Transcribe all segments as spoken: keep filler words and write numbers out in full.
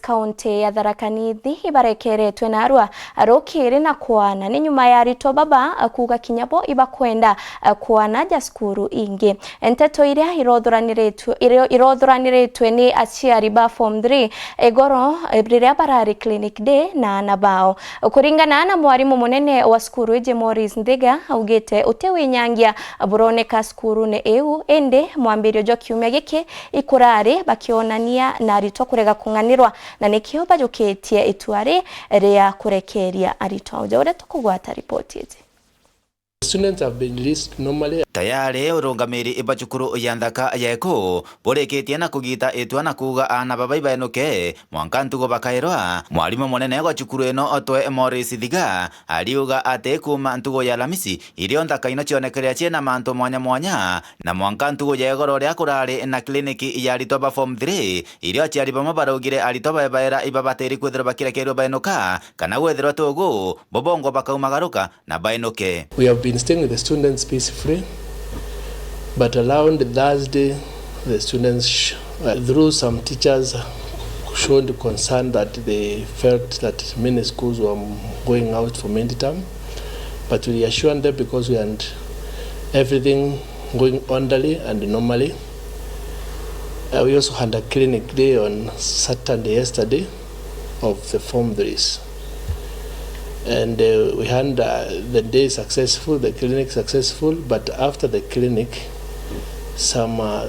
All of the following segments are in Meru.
Kaunti ya Tharaka Nithi ibarekeretwe narua rukiri na kwana ni nyuma ya aritwa baba kuuga kinya bo ibakwenda kwana ja cukuru ingi. Nteto iria irothuraniritwe, irio-, irothuraniritwe ni aciari ba form three igoro riria barari clinic day na aana bao. Kuringana na mwarimu munene wa cukuru iji Morris Nthiga augite uti winyangia buroneka cukurune iu, indi mwambirio jwa kiumia giki ikurari bakionania na aritwa kurega kung'anirwa, na nikio bajukitie itua ri ria kurekeria aritwa. Uja uria tukugwata ripoti iji. Students have been released normally. Tayari urungamiri iba cukuru ya nthaka ya Eku burikitie na kugita itua na kuuga aana baba ibainuke mwanka ntugo bakairwa. Mwarimu munene gwa cukuru ino Otwe Morris Thiga ariuga ati kuuma ntugo ya Alamisi irio nthaka ino cionekerea ciina mantu mwanya mwanya, na mwanka ntugo ya igoro ria kurari na clinic ya aritwa ba form three, irio aciari bamwe baraugire aritwa bae baera ibabatiri kwithirwa bakirekerua bainuka, kana gwithirwa tugu bo bongo bakaumagaruka na bainuke. We have been staying with the students peacefully, but around Thursday, the students, sh-, uh, through some teachers, showed concern that they felt that many schools were going out for mid-term, but we reassured them because we had everything going orderly and normally. Uh, we also had a clinic day on Saturday, yesterday, of the form threes. And, uh, we had, uh, the day successful, the clinic successful, but after the clinic, some, uh,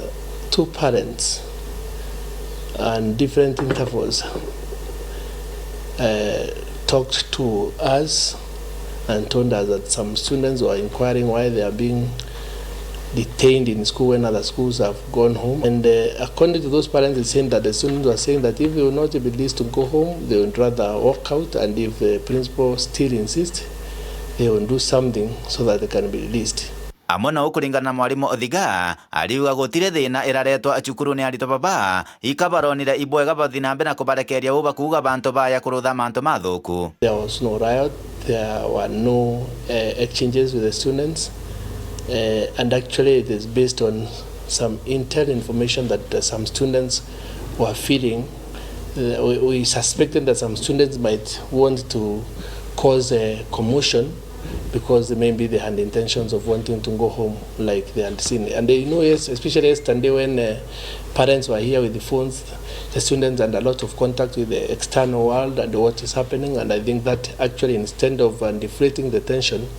two parents on different intervals, uh, talked to us and told us that some students were inquiring why they are being detained in school when other schools have gone home. And, uh, according to those parents, they saying that the students were saying that if they will not be released to go home, they would rather walk out, and if the principal still insists, they will do something so that they can be released. Amwe nau kuringana na mwarimu Othiga, ariuga gutiri thina iraretwa cukuru ni aritwa baba, ika baronire ibwega bathi na mbere na kubarekeria uu bakuuga bantu baya kurutha mantu mathuku. There was no riot, there were no, uh, exchanges with the students, uh, and actually it is based on some intel information that, uh, some students were feeling. Uh, we, we suspected that some students might want to cause a commotion because maybe they had intentions of wanting to go home like they had seen. And they know, yes, especially yesterday when, uh, parents were here with the phones, the students had a lot of contact with the external world and what is happening. And I think that actually, instead of, uh, deflating the tension,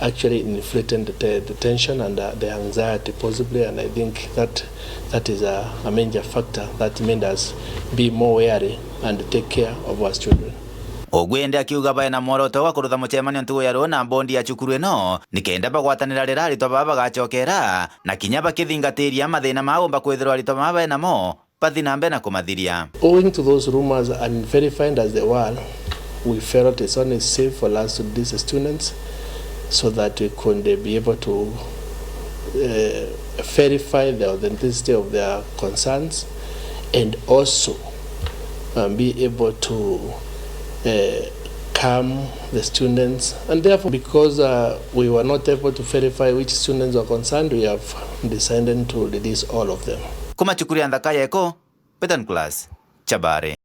actually inflated the, te-, the tension and, uh, the anxiety possibly. And I think that that is a, a major factor that made us be more wary and take care of our children. Ugwe indi akiuga bae na mworoto wa kurutha mucemanio ntugu ya ruu na bondi ya cukuru ino, ni kenda bagwatanira riria aritwa baa bagacokera, na kinya bakithingatiria mathina maa umba kwithirwa aritwa baa bae namo bathi na mbere na kumathiria. Owing to those rumors and verified as they were, we felt it's only safe for us to release the students so that we could, uh, be able to, uh, verify the authenticity of their concerns and also, um, be able to, uh, calm the students. And therefore, because, uh, we were not able to verify which students were concerned, we have decided to release all of them. Kuma cukuru ya nthaka ya Eku, Peter Nicholas Chabari.